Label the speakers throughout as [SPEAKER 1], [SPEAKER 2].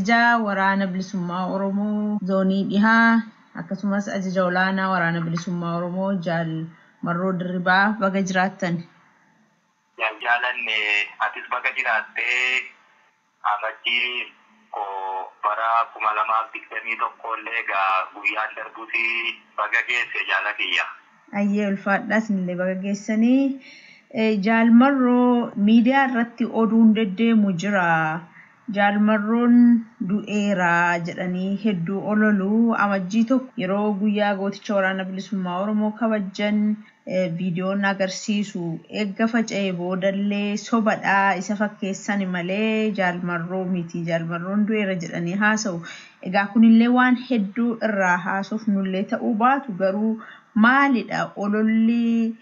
[SPEAKER 1] Ajajaa Waraana Bilisummaa Oromoo Zoonii Dhihaa akkasumas ajaja olaanaa Waraana Bilisummaa Oromoo Jaal Marroo Dirribaa baga jiraattan.
[SPEAKER 2] Jaalanne, atis baga jiraattee. Amajjii koo bara 2021 illee egaa guyyaan darbuuti baga geesse, jaala kiyya.
[SPEAKER 1] Ayyee, ulfaadhaa, isinillee baga geessanii. Jaal Marroo, miidiyaa irratti oduun deddeemu jira. Jaal Marroon du'eera jedhanii hedduu ololu. Amajjii 1 yeroo guyyaa gooticha Waraana Bilisummaa Oromoo kabajjan viidiyoon agarsiisu eegga faca'e boodallee sobadhaa, isa fakkeessan malee Jaal Marroo miti, Jaal Marroon du'eera jedhanii haasa'u. Egaa kunillee waan hedduu irraa haasuuf nullee ta'uu baatu, garuu maalidha ololli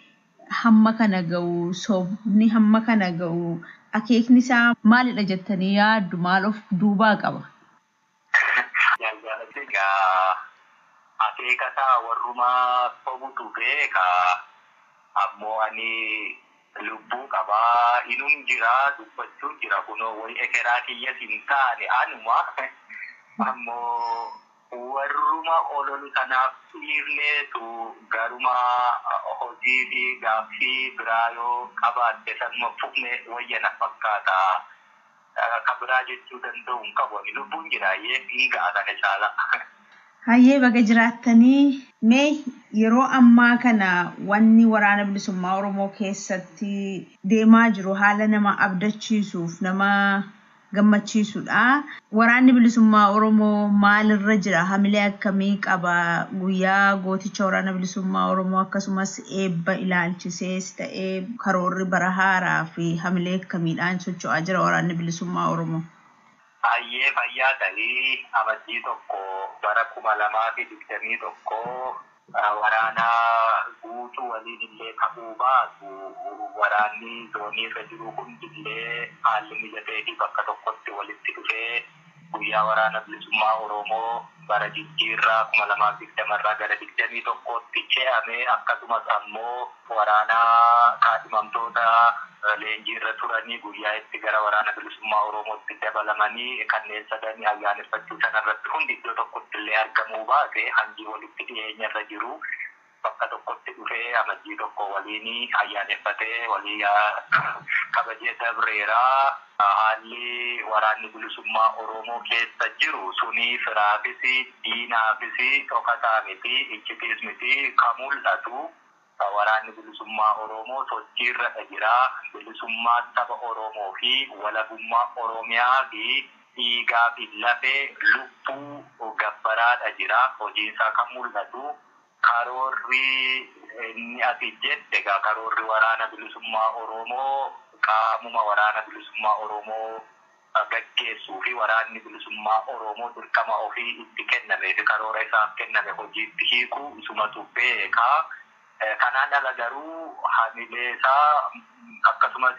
[SPEAKER 1] hamma kana ga'u, sobni hamma kana ga'u, akeekni isaa maalidha jettanii yaaddu? Maal of duubaa qaba?
[SPEAKER 2] Jaalalli egaa akeeka isaa warrumaa sobutu beeka. Ammoo ani lubbuu qabaa, inum jira, dubbachuu jira, kunoo wayi ekeraa kiyyas hin taane anuma. Ammoo warruma ololu sanaaf dhiifneetu garuma hojii fi gaaffii biraa yoo qabaatte sanuma fufne wayyana fakkaata. Ka biraa jechuu danda'u hin qabu. Ani lubbuun jiraayyee hin ga'a kana caala.
[SPEAKER 1] Hayyee, baga jiraattanii. Mee yeroo ammaa kana wanni Waraana Bilisummaa Oromoo keessatti deemaa jiru haala nama abdachiisuuf nama gammachiisudha. Waraanni Bilisummaa Oromoo maalirra jira? Hamilee akkamii qaba? Guyyaa gooticha Waraana Bilisummaa Oromoo akkasumas eebba ilaalchisees ta'ee karoorri bara haaraa fi hamilee akkamiidhaan socho'aa jira Waraanni Bilisummaa Oromoo?
[SPEAKER 2] Hayyee, fayyaa ta'ii. Amajjii 1 bara 2021 waraana guutuu waliin illee ta'uu baatu, waraanni zoonii irra jiru hundillee haalli mijatee fi bakka tokkotti walitti dhufee guyyaa Waraana Bilisummaa Oromoo bara jijjiirraa 2020rraa gara 21tti ce'ame, akkasumas ammoo waraana kaadhimamtoota leenjii irra turanii guyyaa itti gara Waraana Bilisummaa Oromootti dabalamanii kanneen sadanii ayyaaneffachuu sanarratti hundi iddoo tokkotti illee argamuu baate, hangi walitti dhiyeenya irra jiru bakka tokkotti dhufee Amajjii 1 waliin ayyaaneffatee walii kabajee dabreeraa. Haalli Waraanni Bilisummaa Oromoo keessa jiru suni firaafis diinaafis dhokataa miti, iccitiis miti, kan mul'atu. Waraanni Bilisummaa Oromoo sochiirra jira. Bilisummaa saba Oromoo fi walabummaa Oromiyaa fi dhiigaa fi lafee lubbuu gabbaraadha jira. Hojiinsaa kan mul'atu. Karoorri inni ati jette egaa karoorri Waraana Bilisummaa Oromoo qaamuma Waraana Bilisummaa Oromoo gaggeessuu fi Waraanni Bilisummaa Oromoo dirqama ofii itti kennamee fi karoora isaaf kenname hojiitti hiikuu isumatu beekaa. Kanaan ala garuu hamilee isaa akkasumas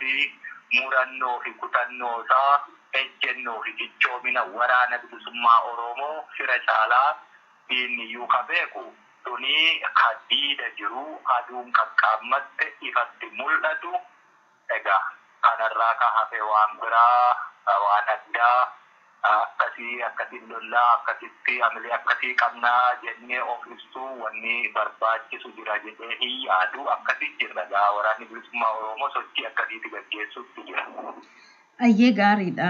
[SPEAKER 2] murannoo fi kutannoo isaa, ejjennoo fi cichoomina Waraana Bilisummaa Oromoo fira caalaa diinni iyyuu ka beeku, suni ka diida jiru aduun qaqqaammatte ifatti mul'atu. Egaa kanarraa ka hafe waan biraa, waan addaa akkasii akkasiin lollaa, akkasitti hamilee akkasii qabnaa jennee of ibsuu wanni barbaachisu jira jedhee hin yaadu. Akkasii jirra gaa, Waraanni Bilisummaa Oromoo sochii akkasiitti gaggeessuutti jira.
[SPEAKER 1] Ayyee, gaariidha,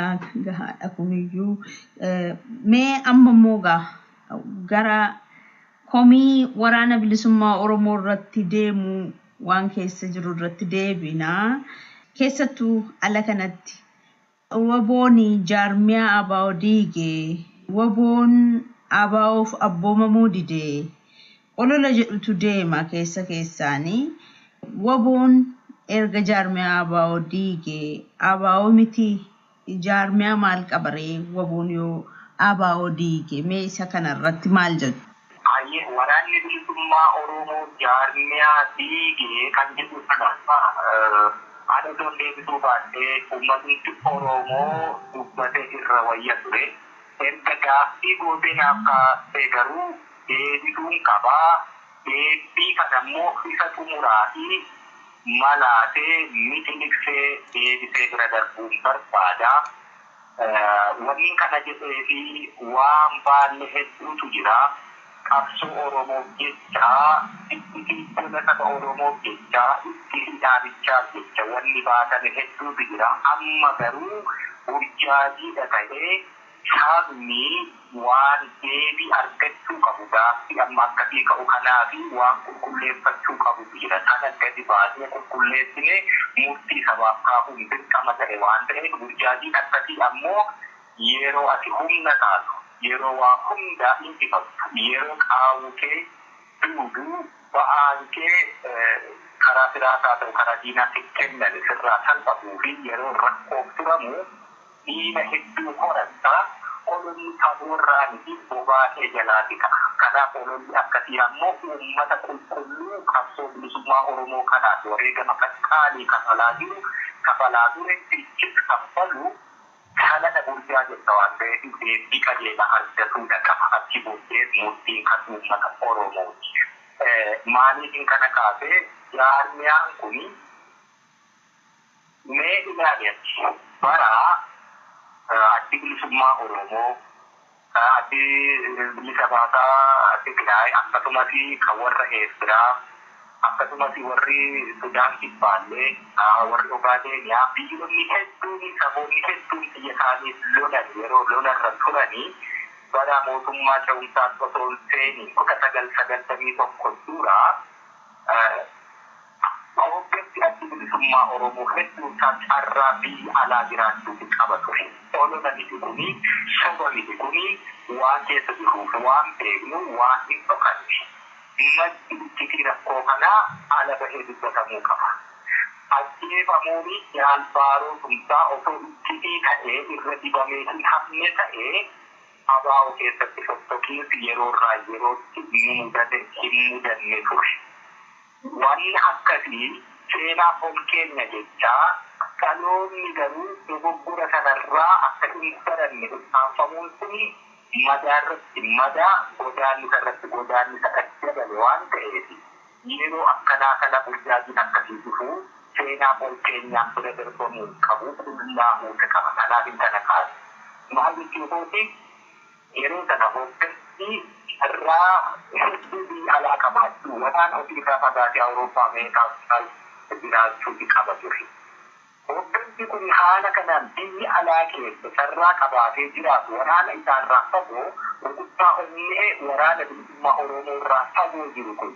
[SPEAKER 1] gahaadha kuniyyuu. Mee amma immoo gaa gara komii Waraana Bilisummaa Oromoo irratti deemu, waan keessa jiru irratti deebinaa. Keessattuu ala kanatti WBOn jaarmiyaa ABO diige, WBOn ABOf abboomamuu dide olola jedhutu deema keessa keessaanii. WBOn erga jaarmiyaa ABO diige ABO miti, jaarmiyaa maal qabaree WBOn yoo ABO diige? Mee isa kanarratti maal jedhu?
[SPEAKER 2] Hayyee, Waraanni Bilisummaa Oromoo jaarmiyaa diige kan jedhu sana ana osoo deebisuu baadhee uummatni Oromoo dubbate irra wayya ture. Erga gaaffii gootee naaf kaastee garuu deebisuun qabaa. Deebbii kana immoo isa xumuraa fi malaatee mixiliqsee deebisee bira darbuun barbaada. Wanni kana jedhee fi waan baalle hedduutu jira. Qabsoo Oromoof jecha, itti fiiggona saba Oromoof jecha, itti hidhaamichaaf jecha wanni baatame hedduutu jira. Amma garuu burjaajiidha ta'ee sabni waan deebii argachuu qabu gaaffii amma akkasii ka'u kanaa fi waan qulqulleeffachuu qabutu jira. Sana gadi baasnee qulqulleessine murtii sabaaf kaahuun dirqama ta'e waan ta'eef burjaajiin akkasii ammoo yeroo ati humna taatu, yeroo waa hundaa injifattu, yeroo qaawuu kee duuduu ba'aan kee karaa firaas haa ta'u karaa diinaatti kennan sirraa salphatuu fi yeroo rakkoof turamu diina hedduu horatta ololli saboorraa miti bobaa kee jalaati ta'a. Kanaaf ololli akkasii ammoo uummata qulqulluu qabsoo bilisummaa Oromoo kanaaf wareegama qaqqaalii kafalaa jiru kafalaa ture fichis kaffalu kalada guddaa jetta waan ta'eef deebii qajeelaa argatuudha qaba. Achi booddee murtiin kan uummata Oromooti. Maaliifin kana kaasee jaarmiyaan kuni mee ilaali achi bara addi bilisummaa Oromoo, addi bilisa baasaa Tigraay akkasumas kan warra Eertiraa akkasumas warri Sudaan Kibbaallee warri Ogaadeniyaa biyyoonni hedduun saboonni hedduun biyya isaanii lolan yeroo lolarra turanii bara mootummaa ce'umsaa osoo hin seeniin 1991 dura hoggansi addi bilisummaa Oromoo hedduun isaa carraa biyya alaa jiraachuuf qaba ture. Olola miti kuni, soba miti kuni, waan keessa jiruuf waan beeknu waan hin dhokanne. Maddi iccitii rakkoo kanaa ala bahee dubbatamuu qaba. Ajjeefamuun Jaal Baaroo Tumsaa osoo iccitii ta'ee irra dibamee hin hafne ta'ee ABO keessatti fottoqiinsi yeroo irraa yerootti ni mudate hin mudanne ture. Wanni akkasii seenaa ol keenya jechaa dhaloonni garuu dogoggora kanarraa akka hin baranne ukkaanfamuun kun madaa irratti madaa godaannisa irratti godaannisa dabale waan ta'eef yeroo akkanaa kana burjaajiin akkasii dhufuu seenaa ol keenyaan bira darbamuu qabu qullaa'uu qaba. Kanaaf hin kana kaase. Maal jechuu kooti yeroo sana hoggansi carraa hedduu biyya alaa qabaachuu waan ofiirraa fagaatee Awurooppaa Ameerikaa jiraachuu qaba ture. Hoggansi kun haala kanaan biyya alaa keessa carraa qabaatee jiraatu waraana isaarraa fagoo rukuttaa onnee waraana bilisummaa Oromoo irraa fagoo jiru kun.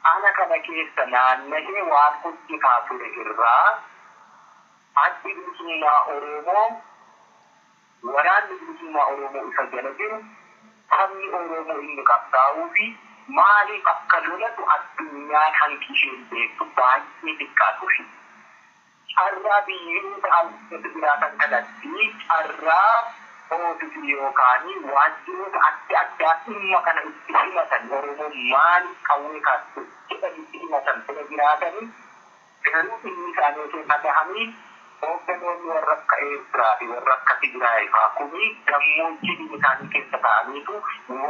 [SPEAKER 2] Haala kana keessa naanna'ee waan hojjetaa ture irraa addi bilisummaa Oromoo waraanni bilisummaa Oromoo isa jala jiru sabni Oromoo inni qabsaa'uu fi maaliif akka lolatu addunyaan hanqi isheen beektu baay'ee xiqqaa ture. Carraa biyyoota alatti jiraatan kanatti carraa oofisii yookaan waajjiroota adda addaa dhimma kana itti himatan Oromoon maaliif qawwee kaastu jedhan itti himatan bira jiraatanii garuu dhimmi isaanii osoo hin dhagahamiin hoogganoonni warra akka Eertiraa fi warra akka Tigraay fa'aa kuni gammoojjii biyya isaanii keessa ta'aniitu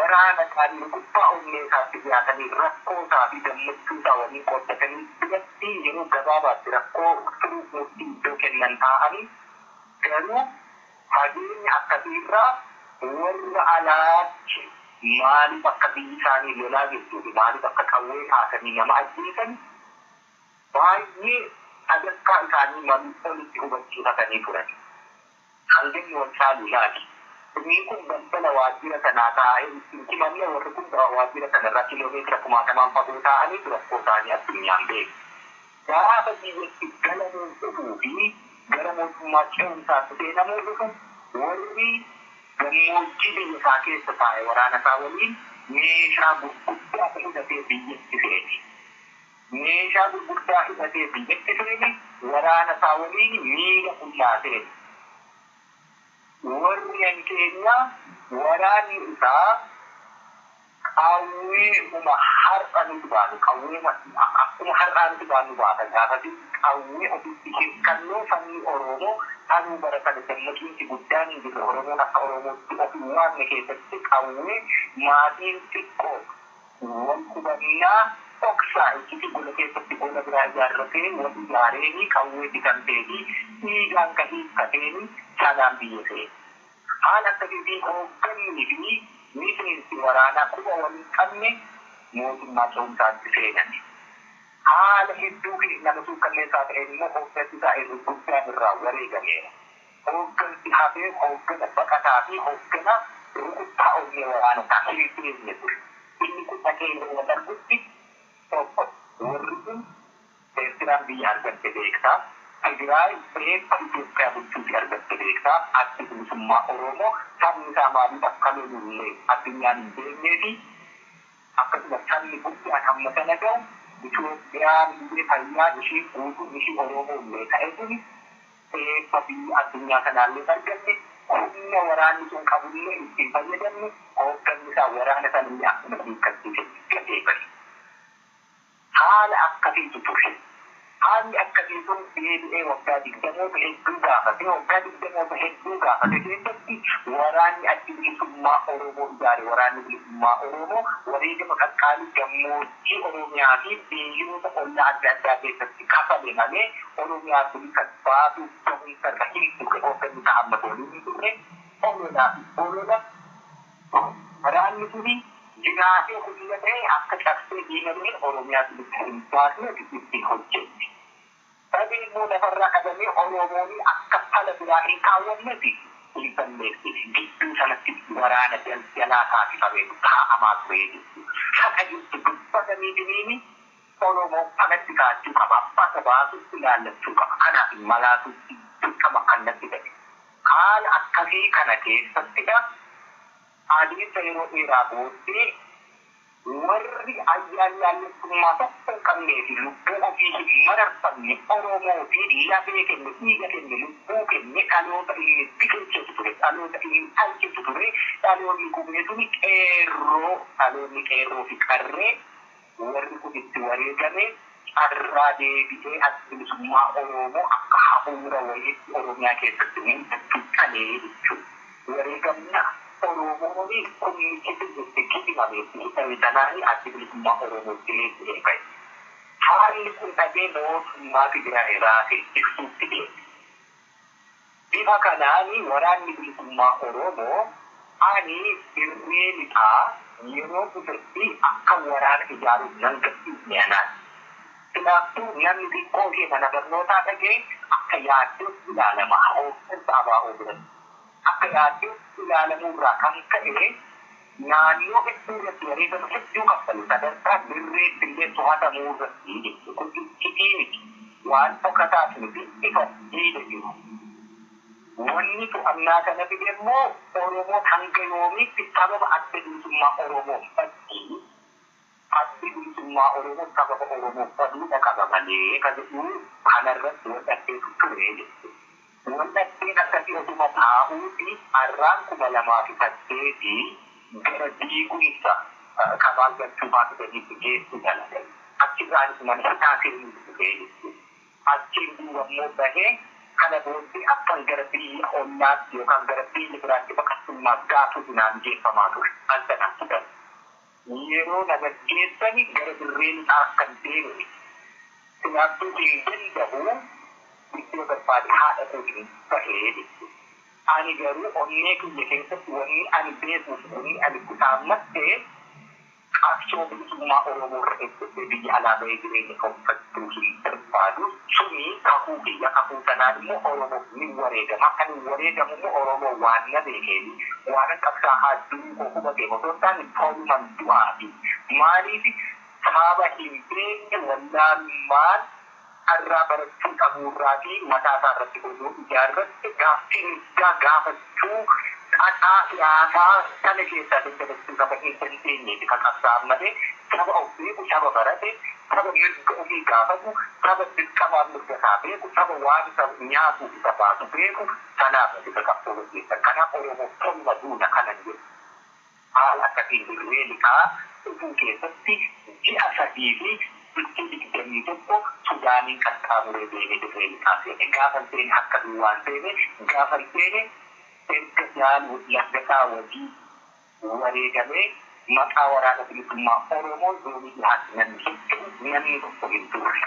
[SPEAKER 2] waraana isaanii gubbaa onnee isaatti dhiyaatanii rakkoo isaa fi gammachuu isaa waliin qooddatanii biratti yeroo gabaabaatti rakkoo turuuf murtii iddoo kennan taa'anii garuu fageenya akkasiirraa warra alaatti maaliif akka biyyi isaanii lolaa jirtuu fi maaliif akka qawwee kaasanii nama ajjeesan baay'ee sadarkaa isaanii maluu olitti hubachiifatanii turan. Hanganni wal caalu laati. Inni kun balbala waajjira sanaa taa'ee ittiin himanne warri kun waajjira sanarraa kiiloomeetira kumaatamaan fagoo taa'anii rakkoo isaanii addunyaan beeku. Gaafa biyyatti galamuun dhufuu fi gara mootummaa ce'umsaatti seenamuu dhufu warri gammoojjii biyya isaa keessa taa'e waraana isaa waliin meeshaa gurguddaa hidhatee biyyatti seene. Meeshaa gurguddaa hidhatee biyyatti seene waraana isaa waliin miila qullaa seene. Warri an keenya waraanni isaa qawweema har'a nuti baanu qawweema akkuma har'aa nuti baanu baatan gaafati qawwee ofitti hirkannoo sabni Oromoo tanuu bara sana dammaqiinsi guddaan hin jirre Oromoon akka Oromootti of hin waamne keessatti qawwee maatiin xiqqoo wal hubannaa Dhoksaa itti gola keessatti gola biraa ijaarratee wal ijaareeni qawwee bitamteefi dhiigaan ka hiikkateeni sanaan biyya seene. Haala akkasiitiin hooggannii fi miseensi waraanaa quba wal hin qabne mootummaa ce'umsaatti seenan. Haala hedduu nama suukanneessaa ta'een immoo hooggansi isaa irra guddaan irraa wareegameera. Hooggansi hafee hooggana baqataa fi hooggana rukuttaa onnee waraana isaa hin beekne ture. Inni kun dhaqee yeroo wal argutti tokko warri kun Eertiraan biyya argatte beektaa. Tigraay reeffa Itoophiyaa bulchuufi argatte beektaa. Addi Bilisummaa Oromoo sabni isaa maaliif akka lolullee addunyaan hin beeknee fi akkasuma sabni guddaan hamma sana ga'u Itoophiyaan illee fayyaan ishii guutuun ishii Oromoo illee ta'e suni eebba biyya addunyaa kanaallee arganne humna waraanni sun qabullee ittiin fayyadamne hoogganni isaa waraana sanillee akkuma hiikkachiise gatee bade. Haala akkasiitu ture. Haalli akkasii sun deebi'ee waggaa 20moota hedduu gaafate waggaa 20moota hedduu gaafate keessatti waraanni Addi Bilisummaa Oromoo ijaare waraanni bilisummaa Oromoo wareegama qaqqaalii gammoojjii Oromiyaa fi biyyoota ollaa adda addaa keessatti kafale malee Oromiyaa bilisa baasuuf gahumsa irra hin turre hoogganni isaa amma toolii hin turre ololaa fi olola waraanni suni jiraatee humna ta'e akka cabsee diina ta'e Oromiyaa bilisa hin baasne ittiin hojjette. Dhabii immoo lafarraa qabamee Oromoon akka fala biraa hin kaawwannetti hin balleessine. Gidduu sanatti waraana daldalaa taasifamee taa'amaa ture jechuudha. Haqa jirtu dubbatamii diniini Oromoon falatti kaachuu qaba. Abbaa baasutti ilaallachuu qaba. Kanaaf malaatutti dirqama kannatti ta'e. Haala akkasii kana keessattidha. Adeemsa yeroo dheeraa booddee warri ayyaan laallattummaa tokko hin qabnee fi lubbuu ofii hin mararfanne Oromoo fi lafee kenne dhiiga kenne lubbuu kenne dhaloota inni biqilchetu ture dhaloota inni dhalchetu ture dhaloonni qubee suni qeerroo dhaloonni qeerroo fi qarree warri kun itti wareegame carraa deebi'ee adda bilisummaa Oromoo akka hafuura wayiitti Oromiyaa keessatti mul'achuu dhalee jechuudha. Wareegamna Oromoon kumni itti kidhimame hidhame sanaani adda bilisummaa Oromoo jireetti eegale. Haalli kun dhabee mootummaa Tigraay raasee ibsuutti deeme. Bifa kanaani waraanni bilisummaa Oromoo ani dirree lixaa yeroo dhufetti akka waraana ijaaruuf nan gadhiisne anaan. Silaaftuu namni xiqqoo ishee mana barnootaa dhagee akka yaaddootti ilaalama hooggansa ABO biratti. Akka yaaddootti ilaalamuurraa kan ka'e naannoo hedduu irratti wareegama hedduu kaffalu sadarkaa dirreetti illee to'atamuu irratti jechuudha. Kun iccitii miti. Waan dhokataas miti ifa diida jiru. Wanni to'annaa kana fide immoo Oromoon hanga yoomiitti sababa adda bilisummaa Oromoo badii addi bilisummaa Oromoo sababa Oromoo baduudha qaba malee ka jedhu kanarratti wal dhabdeetu ture jechuudha. Wal dhabdeen akkasii osuma taa'uuti har'aan 2008 gara diigumsa Kamaal Galchuufaa fidaniitti geessu dalagan. Achirraanis mana hidhaa seenuu dhufee jechuudha. Achiin duuba immoo bahee kana booddee akkan gara biyya ollaatti yookaan gara biyya biraatti baqattummaa gaafatu naan geeffamaa ture. An sanaan fudhate. Yeroo na gaggeessani gara dirree lixaa akkan deemu. Silaaftuu hin danda'u iddoo barbaade haadha kootiin bahee jechuudha. Ani garuu onnee kiyya keessatti wanni ani beekuuf wanni ani kutaammatte qabsoo bilisummaa Oromoo irra eeggatee biyya alaa bahee jireenya tolfachuu hin barbaadu. Suni kakuu kiyya kakuu sanaan immoo Oromoof ni wareegama. Kan wareegamu immoo Oromoo waan na beekeeni waan qabsaa'aa du'uu koo hubatee osoo hin taane toluman du'aafi. Maaliif saba hin beekne wallaalummaan carraa barachuu dhabuurraa fi mataa isaa irratti godhuu ijaarratte gaaffii mirgaa gaafachuu xaxaa siyaasaa sana keessaa dandamachuu saba hin dandeenyeef kan qabsaa'an malee saba of beeku, saba barate, saba mirga ofii gaafatu, saba dirqamaa mirga isaa beeku, saba waan isa nyaatu isa baasu beeku sanaaf isa qabsoo gaggeessan. Kanaaf Oromoo tolma duuna kanan jedhu. Haala akkasiin dirree lixaa dhufuu keessatti ji'a 3 fi bultii 21 Sudaaniin qaxxaamuree deemee dirree lixaa seene. Gaafa seene akka duwwaan seene gaafa seene erga jaal Laggasaa Wajii wareegamee Maqaa Waraana Bilisummaa Oromoo zoonii dhihaatti namni socho'u namni tokko hin turre.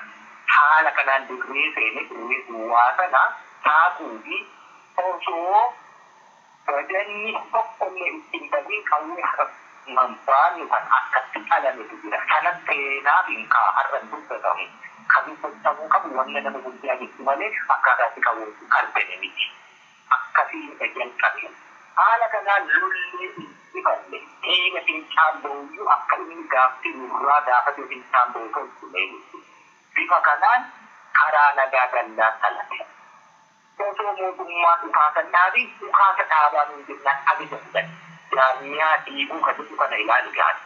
[SPEAKER 2] Haala kanaan dirree seenee dirree duwwaa sana saaquu fi osoo badanni tokkollee ittiin bahiin qawwee harkaan kan akkatti qalametu jira. Kana seenaaf hin kaa har'a dubbatamu. Kan dubbatamuu qabu wanna nama guddaa jechu malee akkaataatti qawwee argame miti. Akkasiin jalqabe. Haala kanaan lollee injifanne dhiiga fincaan ba'uyyuu akka inni gaaffii nurraa gaafatee fincaan ba'u tolchine jechuudha. Bifa kanaan karaa nagaa gallaa dhalate. Osoo mootummaa dhukaasa dhaabii dhukaasa dhaabaa nuun jennaan ajaja fudhanne. Jaarmiyaa diiguu kan jedhu kana ilaalu gaari.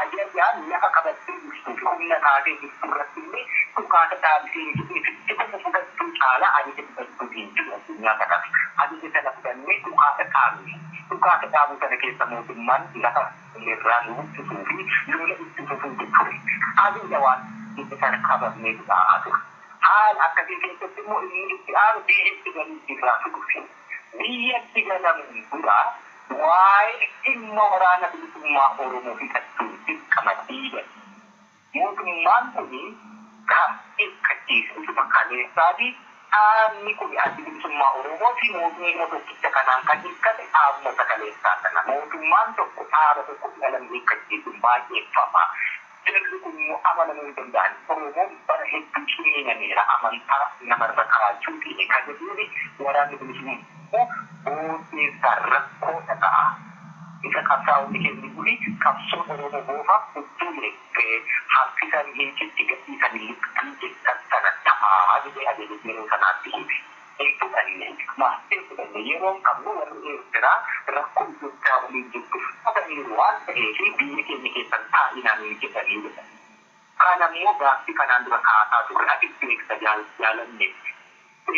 [SPEAKER 2] Ajajaan lafa qabattee jirtuu fi humna kaasee jirtu irratti illee dhukaasa dhaabisee hin jedhee fitti fudhachuu caalaa ajaja fudhachuu hin jiru addunyaa kanarra. Ajaja sana fudhannee dhukaasa dhaabne. Dhukaasa dhaabuu sana keessa mootummaan lafa irraa nu buqqisuu fi lola itti fufuu ture. Ajaja waan inni sana qabamnee taa'aa ture. Haala akkasii keessatti immoo inni itti aanu biyyatti galuu irraa dhufe. Biyyatti galamuun dura waa'ee dhimma Waraana Bilisummaa Oromoo fixachuun dirqama diigan. Mootummaan kun kan hiikkachiisu isuma kaleessaati. Dhaabni kun Addi Bilisummaa Oromoo fi mootummaa tokkicha kanaan kan hiikkate dhaabuma kaleessaa kana. Mootummaan tokko dhaaba tokko dhalan hiikkachiisuun baay'eeffama. Jarri kun immoo amanamuu hin danda'an. Oromoon bara hedduu ciniinameera amantaa namarra kaa'achuu fi kan jedhuuni Waraanni Bilisummaa booddeessaa rakkoo dhaga'a. Isa qabsaa'onni keenya kuni qabsoon Oromoo goofa hudduu leettee harkisan hiikitti gadhiisan liqxii jettan sana ta'aa jedhee ajaja yeroo sanaatti hime. Hin fudhanne maasii fudhanne yeroo qabnu warri Eertiraa rakkoo Itoophiyaa waliin jirtu fudhataniiru waan ta'eef biyya keenya keessan taa'inaan hin jedhanii jedhan. Kana immoo gaaffii kanaan dura kaasaa turre ati beekta jaalanne.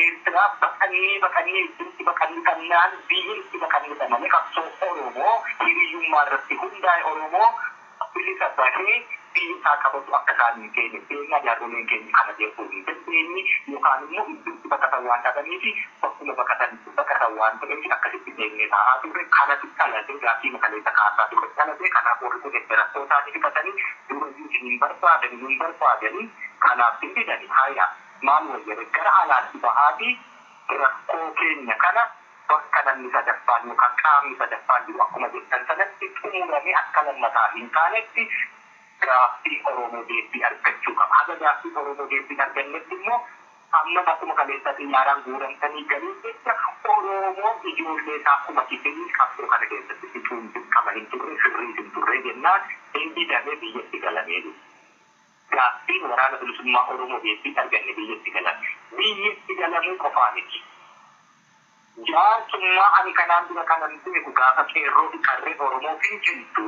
[SPEAKER 2] Eertiraa baqannee baqannee iddootti baqannee kannaan biyya itti baqannee malee qabsoo Oromoo hiriyyummaa irratti hundaa'e Oromoo bilisa bahee biyya isaa qabatu akka isaan hin keenya beekna jaarroleen keenya kana beekuu hin dandeenye yookaan immoo iddootti baqatan waan dhabanii fi bakkuma baqatan baqatan waan ta'eef akkasitti beeknee taa'aa turre kanatu dhalatee gaaffii makaleessa kaasaa turre dhalatee kanaaf warri kun barattoota fidatanii durayyuu hin barbaadanii hin barbaadanii kanaaf hin fidani haaya maal wayyare gara alaatti bahaatii rakkoo keenya kana bakka namni sadaffaan yookaan qaamni sadaffaan jiru akkuma jettan sanatti xumuramee akka lammataa hin taanetti gaaffii Oromoo deebii argachuu qaba. Haga gaaffii Oromoo deebii argannetti immoo amma akkuma kaleessa xiyyaaraan guuramtanii galuu jecha Oromoon ijoollee isaa akkuma kifilii qabsoo kana keessatti fixuun dirqama hin turre sirrii hin turre jennaan hin didamee biyyatti galamee jiru. Gaaffiin Waraana Bilisummaa Oromoo deebii arganne biyyatti galame. Biyyatti galamuu qofaa miti. Jaarsummaa ani kanaan dura kanan beeku gaafa qeerroo fi qarreen Oromoo finciltu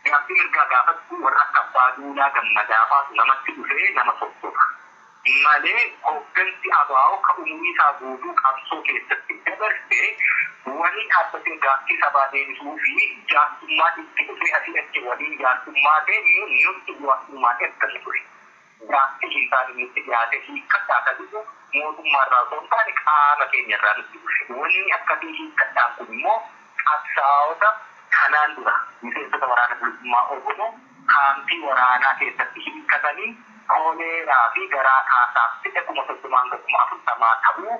[SPEAKER 2] gaaffii mirgaa gaafattu warra akka Abbaa Duulaa Gammadaa faatu namatti dhufee nama sossoba. Malee hooggansi ABO ka umurii isaa guutuu qabsoo keessatti dabarsee waliin dhaabbatee gaaffii sabaa deebisuu fi jaarsummaa itti dhufee asii achi waliin jaarsummaa deemu nutti jaarsummaa ergamu ture. Gaaffii hin taane nutti dhiyaatee hiikkadhaa kan jiru mootummaa irraa osoo hin taane qaama keenya irraa nutti dhufe. Wanni akkasii hiikkadhaan kun immoo qabsaa'ota kanaan dura miseensota Waraana Bilisummaa Oromoo kaampii waraanaa keessatti hiikkatanii koleeraa fi garaa kaasaaf fide 30,000 hanga 40,000 ta'uu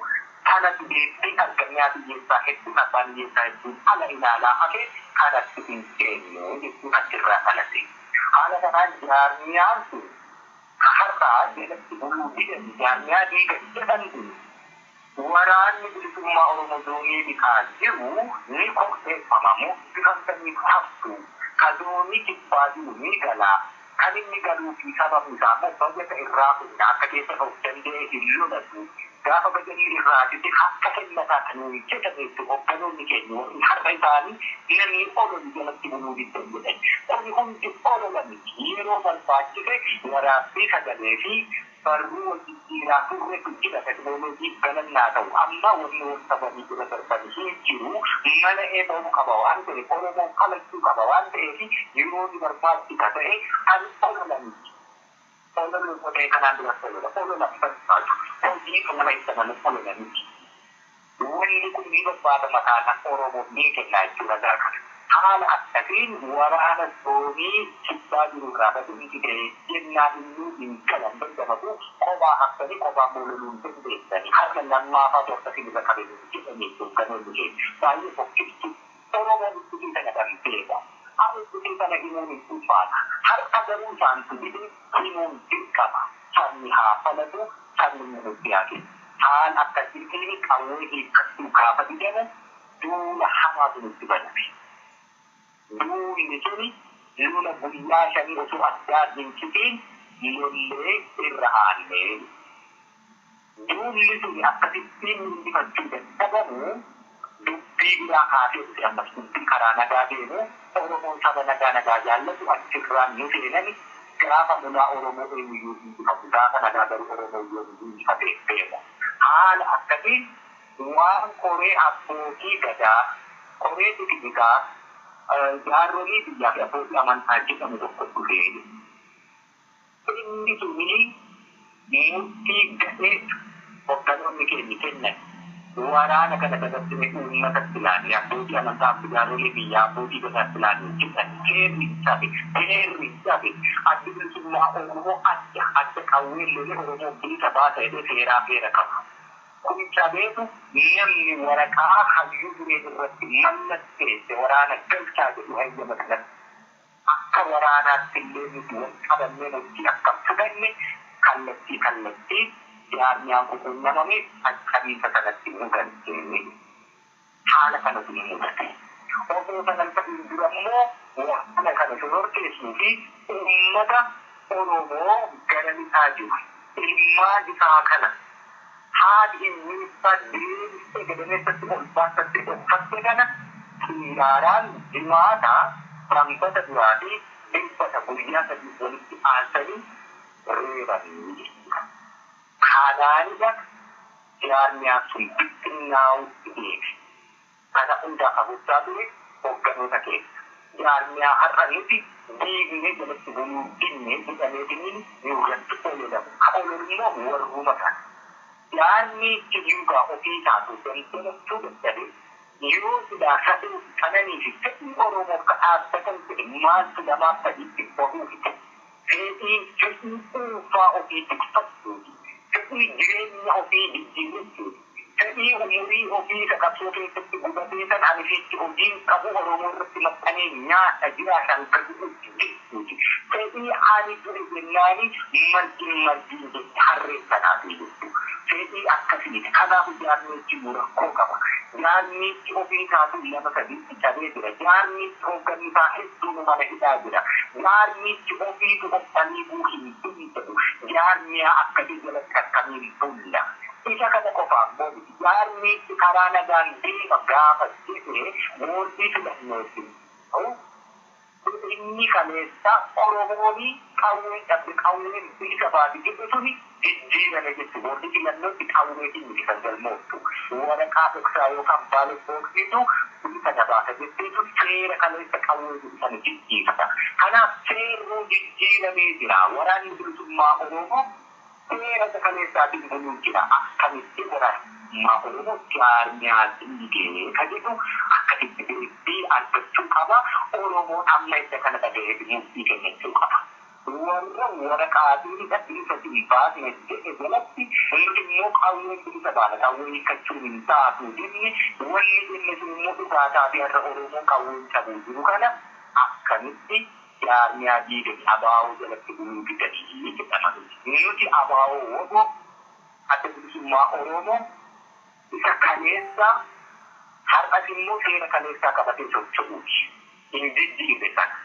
[SPEAKER 2] kana deebbii arganyaa biyyeessaa hedduun abbaan biyyeessaa hedduun ala ilaalaa hafe kanatti hin keenyu jechuun achirraa dhalate. Haala kanaan jaarmiyaan sun har'aa jalatti buluu didan jaarmiyaa diigan jedhan kun Waraanni Bilisummaa Oromoo zoonii dhihaa jiru ni qopheeffama moggifamtaniif haftu ka zoonii kibbaa jiru ni galaa kan inni galuu fi sababni isaa immoo bajata irraa funna akka keessa of danda'e hin lolatu gaafa bajanni irraa jette akka kennataa kan nuyi jedhametti hogganoonni keenya warri har'a isaanii namni ololu jalatti buluu diddan jedhan kuni hundi olola miti yeroo barbaachise waraabbii sagalee fi barruu wal jijjiiraa turretu jira teknooloojii galannaa ta'u amma wanni wal sabanii bira darbani hin jiru mala eeba'uu qaba waan ta'eef Oromoon kalachuu qaba waan ta'eef yeroo ni barbaachisa ta'e ani olola miti. Olola ta'e kanaan dura olola olola barbaadu hojii nama ibsa malee olola miti. Wanni kun ni barbaadama taanaan Oromoon ni kenna jechuudha gara kana. Haala akkasiin waraana zoonii kibbaa jiru irraa badumti ta'e jennaan inni hin galan dandamatu kophaa haftanii kophaa moololuu hin dandeessani. Harka lammaafaa akkasiin irra qabeenyu jedhanii hoogganoonni keenya. Baay'ee fokkiftu Oromoon ittisii sana dhabdeedha. Har'a ittisii sana himuun hin ulfaata. Har'a garuu isaantu dide himuun dirqama. Sabni haa falatu, sabni nutti haa kennu. Haala akkasiitiin qawwee hiikkachuu gaafa didamu duula hamaatu nutti baname. Duulli suni lola guyyaa 5 osoo addaan hin citiin lollee irra aannee. Duulli suni akkasittiin injifachuu dadhabamu dubbii biraa kaasee dhufe ammas dubbii karaa nagaa deemu Oromoon saba nagaa nagaa jaallatu achirraan nu seenani gaafa lolaa Oromoo eenyuyyuu injifatu gaafa nagaa garuu Oromoo yoomiyyuu injifatee beeka. Haala akkasiin waan koree abbootii gadaa, koree tikibikaa, jaarsolii biyyaa fi abbootii amantaa jedhamu tokko dhufee inni suni murtii gadhee hogganoonni keenya kennan waraana kana dabarsine uummatatti laanne abbootii amantaa fi jaarsolii biyyaa abbootii gadaatti laanne jedhan seerri cabe seerri cabe addi bilisummaa Oromoo adda adda qawwee lolee Oromoo bilisa baasa jedhee seeraa seera qaba. Kun cabeetu namni waraqaa hayyuu duree irratti mallatteesse waraana galchaa jedhu hayyama kanatti akka waraanaatti illee nuti wal qabannee hojii akka fudhanne kallattii kallattii jaarmiyaan kun uumamame qaqqabiinsa sanatti nu galchee haala kanatu nu mudate. Osoo sanan ta'in dura immoo waraana kana shororkeessuu fi uummata Oromoo gara lixaa jiru ilmaan isaa kana haadhi hiyyeessaa deebistee gadameessatti ol baasattee uffatte kana xiyyaaraan jimaataa sanbata duraa fi dilbata guyyaa 3 walitti aansanii reebanii jechuudha. Kanaanidha jaarmiyaan sun bittinnaa'utti deeme. Kana hundaa kabajaa ture hoogganoota keessa. Jaarmiyaa har'a nuti diignee jalatti buluu dinne jedhamee dinni nurratti ololamu. Ka ololu immoo warruma kana. Jaarmichi yuugaa ofii isaatu daldalachuu dadhabe yoo silaa saduu qananii fi fedhii Oromoof ka dhaabbatan ta'e maaltu lamaaf sadiitti bahuuf ta'e fedhii fedhii dhuunfaa ofii tikfachuuti fedhii jireenya ofii jijjiirrachuuti fedhii umurii ofii isa qabsoo keessatti gubatee san ani fiitti hojiin qabu Oromoo irratti maxxanee nyaata jiraatan gadi jechuuti fedhii ani dure jennaani margin margin jetti harree sanaati jechuudha. Fedhii akkasiiti. Kanaaf jaarmichi rakkoo qaba. Jaarmichi ofii isaatuu 2 3 cabee jira. Jaarmichi hoogganni isaa hedduun mana hidhaa jira. Jaarmichi ofiitu of dhaliibuu hin danda'u. Jaarmiyaa akkasii jalatti akkamiin bulla. Isa kana qofa ammoo miti. Jaarmichi karaa nagaan deema gaafa jedhee boordii filannootti inni kaleessa Oromoon qawwee dhabde qawween bilisa baate jedhu suni jijjiirame jechuudha. Boordii filannootti qawweetiin miti kan galmooftu. Waraqaa dhoksaa yookaan baalot booksiitu bilisa na baasa jetteetu seera kaleessa qawwee jedhu sana jijjiirta. Kanaaf seerruu jijjiiramee jira. Waraanni bilisummaa Oromoo seera kaleessaatiin buluu jira. Akkamitti waraanummaa Oromoo jaarmiyaa diigee ka jedhu akkasitti beektii argachuu qaba. Oromoon amma edda kana dhaga'ee murtii kennachuu qaba. Warra waraqaatiin bilisa hin baasne jedhe jalatti nuti immoo qawween bilisa baana qawwee hiikkachuun hin taatu jenne wanni jenne sun immoo dhugaa taatee har'a Oromoon qawween cabuu jiru kana akkamitti jaarmiyaa diiganii abaa'oo jalatti buluu fidanii jedhama. Nuti abaa'oo woboo adda bilisummaa Oromoo isa kaleessa har'as immoo seera kaleessaa qabatee socho'uuti. Hin jijjiirre sana.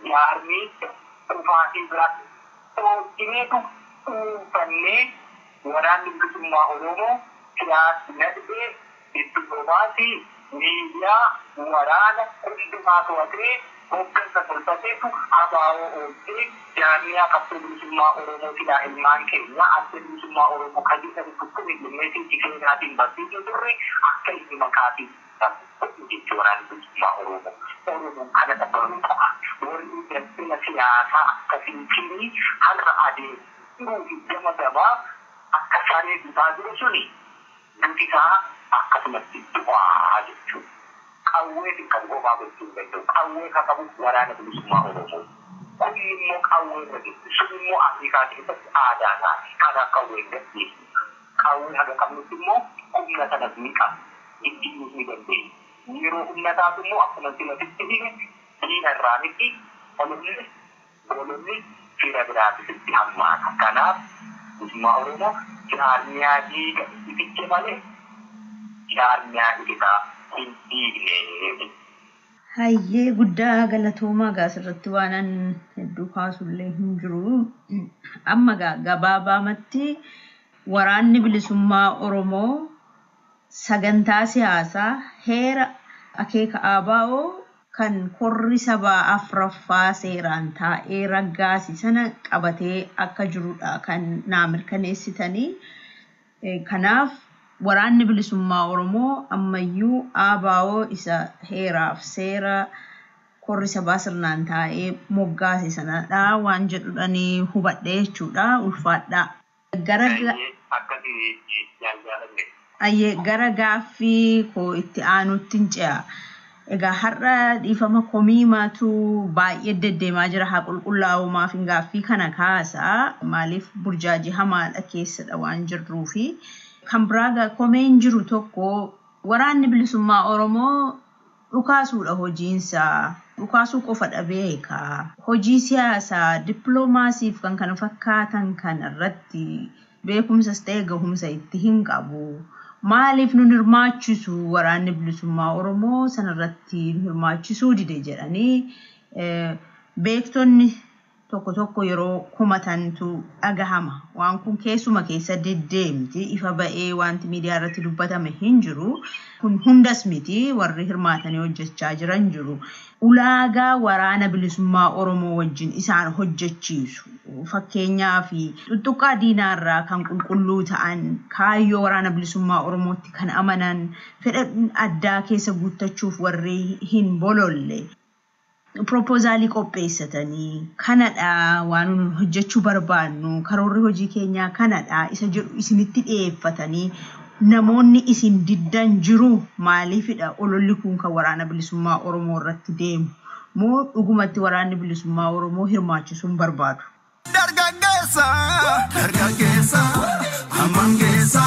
[SPEAKER 2] Jaarmicha dhufaatii biraatti dhoorkineetu dhuunfannee waraanni bilisummaa Oromoo siyaasni nadhee dippiloomaasii miidiyaa waraana hundumaa to'atee hooggansa tolfateetu abaa'oo oolchee jaarmiyaa qabsoo bilisummaa Oromoo silaa ilmaan keenya adda bilisummaa Oromoo kan jedhamu tukkune jennee sitti seenaatiin barsiisuu turre akka inni maqaatiin jechuudha waraanni bilisummaa Oromoo. Oromoon kana dhabbamuu qaba. Warri daldala siyaasaa akkasiitiin har'a adeemuu fi gama gabaa akka saree bitaa jiru suni duti isaa akkasumatti du'aa jechuudha. Qawwee fi kan homaa gochuu hin danda'u. Qawwee kan qabu waraana bilisummaa Oromoo. Kun immoo qawwee irra jirti. Sun immoo Afrikaa keessatti aadaa taati. Kanaaf qawwee hin gadhiisu. Qawwee haga qabnutti immoo humna sanas ni qabna. Jijjiiruus ni dandeenya. Yeroo humna taatu immoo akkuma silatitti hime diina irraa miti ololli bololli fira biraatis itti hammaata. Kanaaf bilisummaa Oromoo jaarmiyaa diiga ifiche malee jaarmiyaa ifisaa hin diigne.
[SPEAKER 1] Hayyee guddaa galatoomaa gaa asirratti waan an hedduu kaasullee hin jiru. Amma gaa gabaabaamatti waraanni bilisummaa Oromoo sagantaa siyaasaa heera akeeka ABO kan korri sabaa afuraffaa seeraan taa'ee raggaase sana qabatee akka jirudha kan naa mirkaneessitanii. Kanaaf waraanni bilisummaa Oromoo ammayyuu ABO isa heeraaf seera korri sabaa sirnaan taa'ee moggaase sanadha waan jedhudhanii hubadhe jechuudha ulfaadha. Gara
[SPEAKER 2] Akkasii jaalladhe.
[SPEAKER 1] Ayyee gara gaaffii koo itti aanutti hin ce'a. Egaa har'a dhiifama komiimaatu baay'ee deddeemaa jira haa qulqullaa'u maaf hin gaaffii kana kaasa maaliif burjaajii hamaadha keessadha waan jirruufi. Kan biraa komeen jiru tokko waraanni bilisummaa Oromoo dhukaasuudha hojiinsaa. Dhukaasuu qofa beeka. Hojii siyaasaa, dippiloomaasiif kan kana fakkaatan kana irratti beekumsas ta'e gahumsa itti hin qabu. Maaliif nun hirmaachisu waraanni bilisummaa Oromoo sanarratti nu hirmaachisuu dide jedhanii beektonni tokko tokko yeroo kumatantu dhagahama. Waan kun keessuma keessa deddeemti. Ifa ba'ee wanti miidiyaa irratti dubbatame hin jiru. Kun hundas miti warri hirmaatanii hojjechaa jiran jiru. Ulaagaa waraana bilisummaa Oromoo wajjin isaan hojjechiisu. Fakkeenyaaf tuttuqqaa diinaarraa kan qulqulluu ta'an kaayyoo waraana bilisummaa Oromootti kan amanan fedha addaa keessa guuttachuuf warri hin bololle. Piroopoozaalii qopheessatanii kanadha waan nuyi hojjechuu barbaannu karoorri hojii keenyaa kanadha isa jedhu isinitti dhiyeeffatanii namoonni isin diddan jiru maaliifidha ololli kun kan waraana bilisummaa Oromoo irratti deemu moo dhugumatti waraanni bilisummaa Oromoo hirmaachisuun barbaadu.
[SPEAKER 3] Dargaggeessa dargaggeessa hammam geessa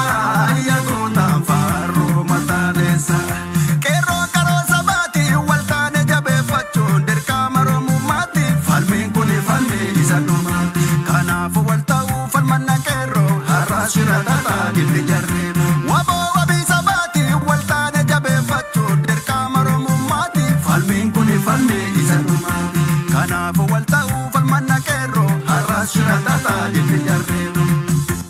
[SPEAKER 3] yaagotaan faaruu mataaneessa. Qeerroo qaroo sabaati waltaane jabeeffachuun dirqama Oromummaati. Falmiin kun falmii isa dhuma. Kanaafuu wal ta'uu falmanna qeerroo har'a shira tataa gilli jarri. Waboo wabii sabaati waltaane jabeeffachuun dirqama Oromummaati. Falmiin kun falmii isa dhuma. Kanaafuu wal ta'uu falmanna qeerroo har'a shira tataa gilli jarri.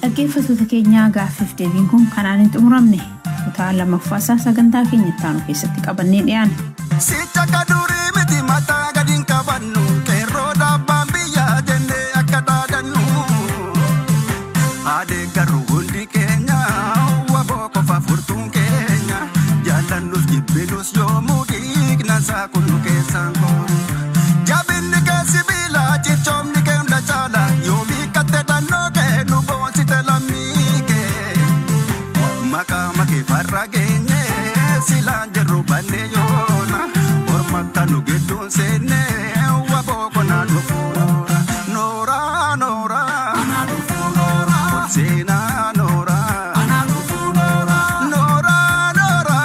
[SPEAKER 4] Dhaggeeffattoota keenyaa gaaffiif deebiin kun kanaan hin xumuramne. Kutaa lammaffaasaa sagantaa keenya itti aanu keessatti qabannee dhiyaana.
[SPEAKER 3] Sicha akka durii miti mataa gadi hin qabannu qeerroo dhaabbaan biyyaa jennee akka dhaadannu. Adeeggarru hundi keenya waboo qofa furtuun keenya jaallannus jibbinus yoomuu dhiigna isaa kun nu keessaan koonu. Jabinni kee sibiila cichoomni kee hunda caala yoomii kattee dhannoo kee nu boonsite lammii kee. Maqaa makee farra geenye silaan jirru banne yoona ormatta nu gidduun seenne waboo konaa dhufu noora noora noora ol seenaa noora noora noora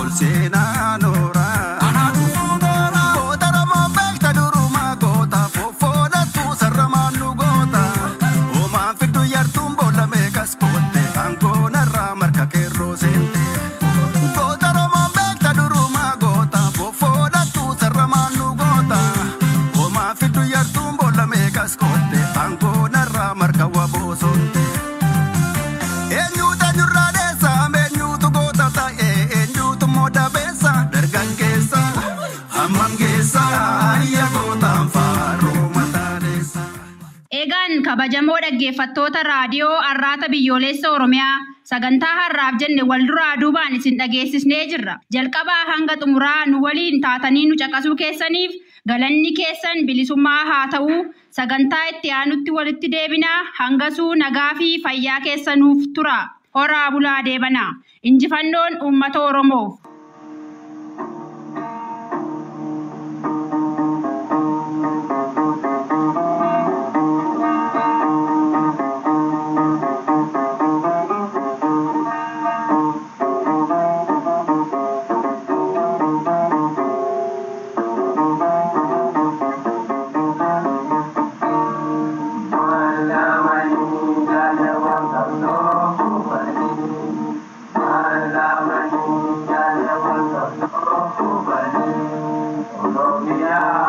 [SPEAKER 3] ol seenaa noora goota Oromoo beekta durumaa goota foffoodhattu sararamaan nu goota homaan fiddu yartuun boolla meeqas kootte aangoonarraa marka qeerroo seente. Goota Oromoo beekta durumaa goota foffoodhattu sararamaan nu goota homaan fiddu yartuun boolla meeqas kootte aangoonarraa marka waboo soonte. Eenyuutu eenyurraa dheessa eenyuutu goota ta'e eenyuutu immoo dabeessa dargaggeessa hammam geessa ayya gootaan faaruu mataaneessa.
[SPEAKER 5] Egaan kabajamoo dhaggeeffattoota raadiyoo Arraata Biyyoolessa Oromiyaa sagantaa har'aaf jenne wal duraa duubaan isin dhageessisnee jirra. Jalqabaa hanga xumuraa nu waliin taatanii nu caqasuu keessaniif galanni keessan bilisummaa haa ta'u. Sagantaa itti aanutti walitti deebinaa hangasuu nagaa fi fayyaa keessanuuf tura. Horaa bulaa deebanaa. Injifannoon uummata Oromoof.
[SPEAKER 6] Jaalawwan qabsoo kubanii Oromiyaa.